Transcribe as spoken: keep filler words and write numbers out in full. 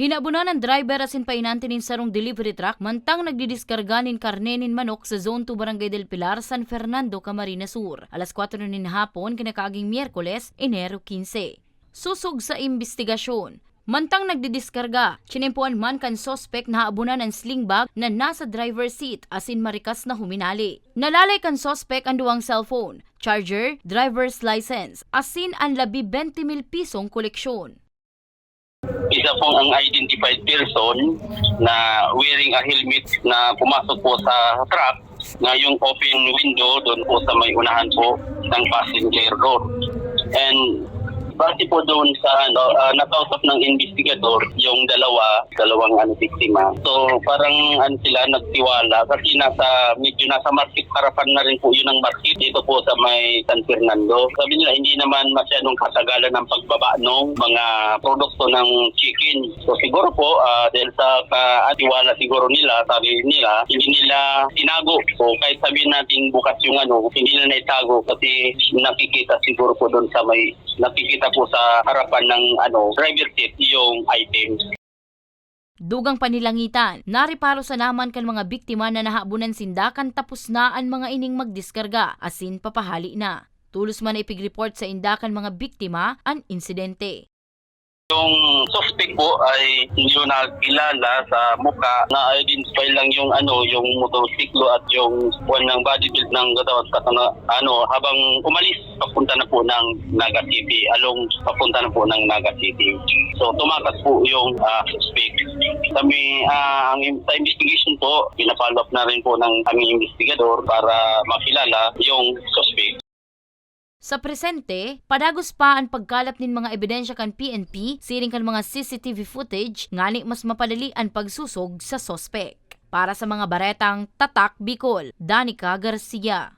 Hinabunan an driver asin painante nin sarong delivery truck mantang nagdidiskarga nin karne nin manok sa Zone two, Barangay del Pilar, San Fernando, Camarines Sur. Alas kwatro nin hapon, kinakaaging Miyerkules, Enero quince. Sosog sa imbestigasyon, mantang nagdidiskarga, tiyempohan man kan suspek na habunan an sling bag na nasa driver's seat asin marikas na huminali. Nalalay kan suspek an duwang cellphone, charger, driver's license, asin an labi bente mil pisong koleksyon. Isa pong unidentified person na wearing a helmet na pumasok po sa truck na yung open window doon po sa may unahan po ng passenger door. And base po doon sa ano, ah, nakausap ng investigador yung dalawa, dalawang ano, biktima. So parang ano sila, nagtiwala kasi nasa, medyo nasa market, harapan na rin po yun ng market dito po sa may San Fernando. Sabi nila hindi naman masyadong katagalan ang pagbaba ng mga produkto ng chicken. So siguro po, ah, dahil sa katiwala siguro nila, sabi nila, hindi nila tinago. So kahit sabihin natin bukas yung ano, hindi nila naitago kasi nakikita siguro po doon sa may, nakikita po sa harapan ng ano, driver seat yung item. Dugang pa nilangitan, nareparo sana man kan mga biktima na nahabunan sinda kan tapos na an mga ining magdiskarga asin papahali na. Tolos man na ipig-report sa inda kan mga biktima an insidente. Yung suspect po ay hindi nakilala sa mukha, na-identify lang yung ano, yung motorsiklo at yung buwan ng body build ng katawan sa kana-, ano, habang umalis papunta na po ng Naga City, along papunta na po ng Naga City. So tumakas po yung ah, suspect. Kami, ah, ang im-, sa investigation po, pina-follow up na rin po ng aming investigador para makilala yung suspect. Sa presente, padagos pa an pagkalap nin mga ebidensya kan P N P siring kan mga C C T V footage ngani mas mapadali an pagsosog sa suspek. Para sa mga baretang Tatak Bicol, Danica Garcia.